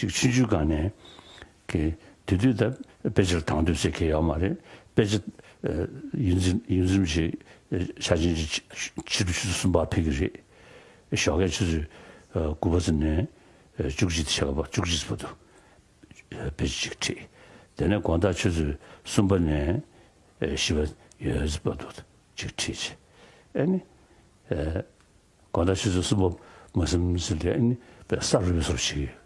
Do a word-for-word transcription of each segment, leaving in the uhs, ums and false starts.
ཅིག་ཆུང་ཆུང་སྒང་ནས་ཀྱི་དེ་དུས་ད་དཔེ་ཆ་ལ་དང་དོད་ཟེར་མཁན་ཡོད་མ་རེད། དཔེ་ཆ་ཨ་ཡོངས་འཛིན་ཡོངས་འཛིན་ཞིག་ཨ་ཆ་ཆེན་ཅིག་ཕྱི་ཕྱི་ལོ་ཆུ་ཚོད་གསུམ་པར་ཕེབས་ཀྱི་རེད། ཞོགས་ཀས་ཆུ་ཚོད་ཨ་དགུ་པ་ཙམ་ནས་ཨ་བཅུ་གཅིག་ཕྱེད་ཀ་བར་བཅུ་གཅིག་བར་དུ་ཨ་དཔེ་ཆ་ཅིག་ཁྲིད། དེ་ནས་དགོང་དག་ཆུ་ཚོད་གསུམ་པ་ནས་ཨ་བཞི་པ་ཡོལ་བར་དུ་ཅིག་ཁྲིད་བྱས། ཨ་ནི་ཨ་དགོང་དག་ཆུ་ཚོད་གསུམ་པ་མ་ཟིན་ཟིན་དེ་ཨ་ནི་དཔེ་ས་རུབ་པའི་བཟོ་ཞིག་ཡོད།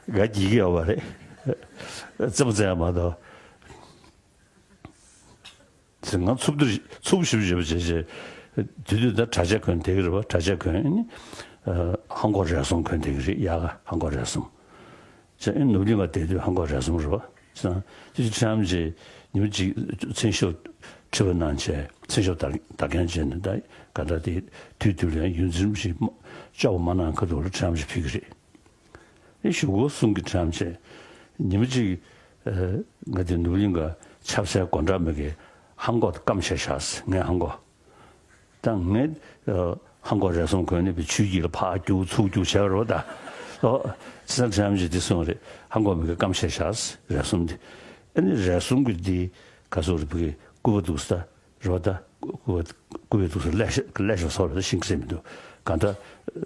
ང་འགྱིག་གི་ཡོད་པ་རེད། རྩེད་མོ་རྩེ་ཡ་མ་གཏོགས། ང་འཚུབ་འདུར་འཚུབ་ཞིབ་ཞིབ་བྱས་བྱས། དེ་དུས་ད་གྲྭ་ཆས་གོན་བསྡད་ཀྱི་རེད་པ། གྲྭ་ཆས་གོན་ཨ་ནི་ཨ་ཧང་གོ་རས་ཟུང་གོན་བསྡད་ཀྱི་རེད། དབྱར་ཁ་ཧང་གོ་རས་ཟུང་། བྱས་ཨ་ནི་ནོར་བུ་གླིང་ག་བསྡད་དུས་ཧང་གོ་རས་ཟུང་རེད་པ། བྱས་ཙང་དེ་དུས་ཁྲི་རྣམ་རྒྱལ་ཉི་མ་གཅིག་མཚན་ཞབས་ཁྲི་པ་གནང་བྱས། མཚན་ཞབས་བདག་བདག་རྐྱེན་བྱས་ནས། ད་ག་ད་དེ་དུས་དུས་ལ་ཡོངས་འཛིན་ཞིག་བཅར་བ་མ་གནང་ཁ་ཐུག་ལ་ཁྲི་རྣམ་རྒྱལ་ཕེབས་ཀྱི་རེད། ཨེ་གཞུག་གུ་གསུང་གི་ཁྲི་རྣམ་རྒྱལ། ཉི་མ་གཅིག་ཨ་ང་དེ་ནོར་བུ་གླིང་ག་ཆབ་གསང་སྒོ་འགྲམ་མི་གི་ཧང་གོ་སྐམ་བྱས་བཞག་ཟེར། ངའི་ཧང་གོ། ད་ངས་ཨ་ཧང་གོ་རས་ཟུང་གོན་ནས་པའི་ཆུའི་དཀྱིལ་ལ་ཕར་རྒྱུག་ཚུར་རྒྱུག་བྱས་པ་རེད་པ། ད་ཨོ་ཁྲི་རྣམ་རྒྱལ་དེ་གསུངས་རེད། ཧང་གོ་མི་གི་སྐམ་བྱས་བཞག་ཟེར། རས་ཟུང་དེ། ཨ་ནི་རས་ཟུང་གི་འདི་ག་ཚོད་རེད། བུ་གི་སྐུད་པ་འདུག་ཟེར། ད་རེད་པ། ད་སྐུད་པ་སྐུད་པའི་ཐོག་སུ་ཀླད་ཤ་ཀླད་ཤ་བཟོ་རེད། ད་ཤིང་ཟེར་མི་འདུག་གང་ལྟར་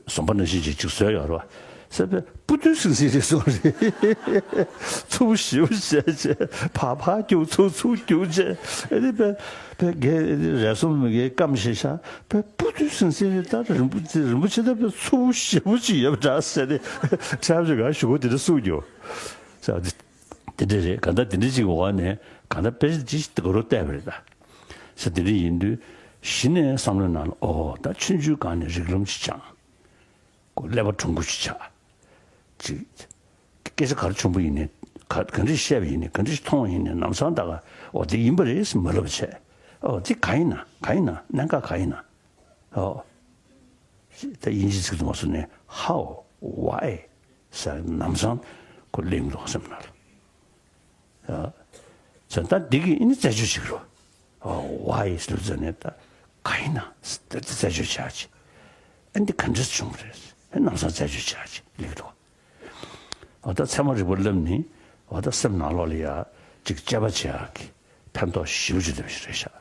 ཟོམ་པ་ནང་བཞིན་ཅིག་ཅིག་བཟོས་ཡོད་རེད་པ། ཟེར་བས་སྤུ་རྡུལ་ཟིང་ཟིང་རེད་གསུངས་རེད། ཚུར་ཞིབ་བྱས་བྱས་ཕར་ཕར་རྒྱུག་ཚུར་ཚུར་རྒྱུག་བྱས། ཨ་ནི་པས་པས་རྒས་རས་ཟུང་མི་རྒས་སྐམ་ཞེ་ཤ་པས་སྤུ་རྡུལ་ཟིང་ཟིང་རེད། ད་རིན་པོ་ཆེ་རིན་པོ་ཆེ་ད་པས་ཚུར་ཞིབ་ཅིག་ཡོད་པ་འདྲ་ཟེར་ནས་ཁྲམ་ཞིག་ག་ཞུ་གོ་དེ་འདྲ་གསུངས་རྒྱུ། ས་དེ་འདྲ་རེད། གང་ལྟར་དེ་འདྲ་ཅིག་འོག་ནས་གང་ལྟར་དཔེ་ཆ་ཅིག་དགའ་རབ་བལྟས་པ་རེད་ད། ས་དེ་འདྲ་ཡིན་དུས་གཞི་ནས་བསམ་བློའི་ནང་ལ་ཨོ་ད་ཆུང་ཆུང་སྒང་ནས་རིགས་ལམ་ཅིག་སྦྱངས། ཀོ་ཀླད་པ་དྲང་པོ་ཅིག་ཆགས། ཅིག་སྐད་ཆ་ག་རེ་བྱུང་པ་ཡིན་ནའི་ག་ག་འདྲ་བཤད་པ་ཡིན་ནའི་ག་འདྲ་མཐོང་བ་ཡིན་ནའི་ལམ་སང་ད་ག་ཨོ་དེ་ཡིན་པ་རེད་ཟེར་མ་ལབ་བྱས། ཨོ་དེ་ག་ཡིན་ན་ག་ཡིན་ན་གནད་འགག་ག་ཡིན་ན། ཨོ། ད་དབྱིན་ཇིའི་ཚིག་ཏུ་མ་སོང་ནས་how why ཟེར་ནམ་སང་ཁོ་གླེང་འདུག་སེམས་ནང་ལ། ཨ། ད་འདི་གི་ཨ་ནི་རྩད་གཅོད་བྱེད་ཀྱི་རེད། ཨ། why ཟེར་ཙ་ནས་ད་ག་ཡིན་ན་ད་རྩད་གཅོད་བྱ་ཅིག་ཨ་འདི་ག་འདྲས་བྱུང་བ་རེད། ཨ་ནམ་སང་རྩད་གཅོད་བྱ་ཅིག་གླེང་འདུག་ཨ། ད་ཚད་མ་རིག་པ་བསླབ་ནི་ཨ་ད་སེམས་ནང་ལོགས་ལ་ཡ་ཅིག་དཔྱད་པ་བྱེད་ཡག་གི་ཕན་ཐོགས་ཞེ་པོ་ཅིག་ལྡན་པ་ཞིག་རེད་ཤག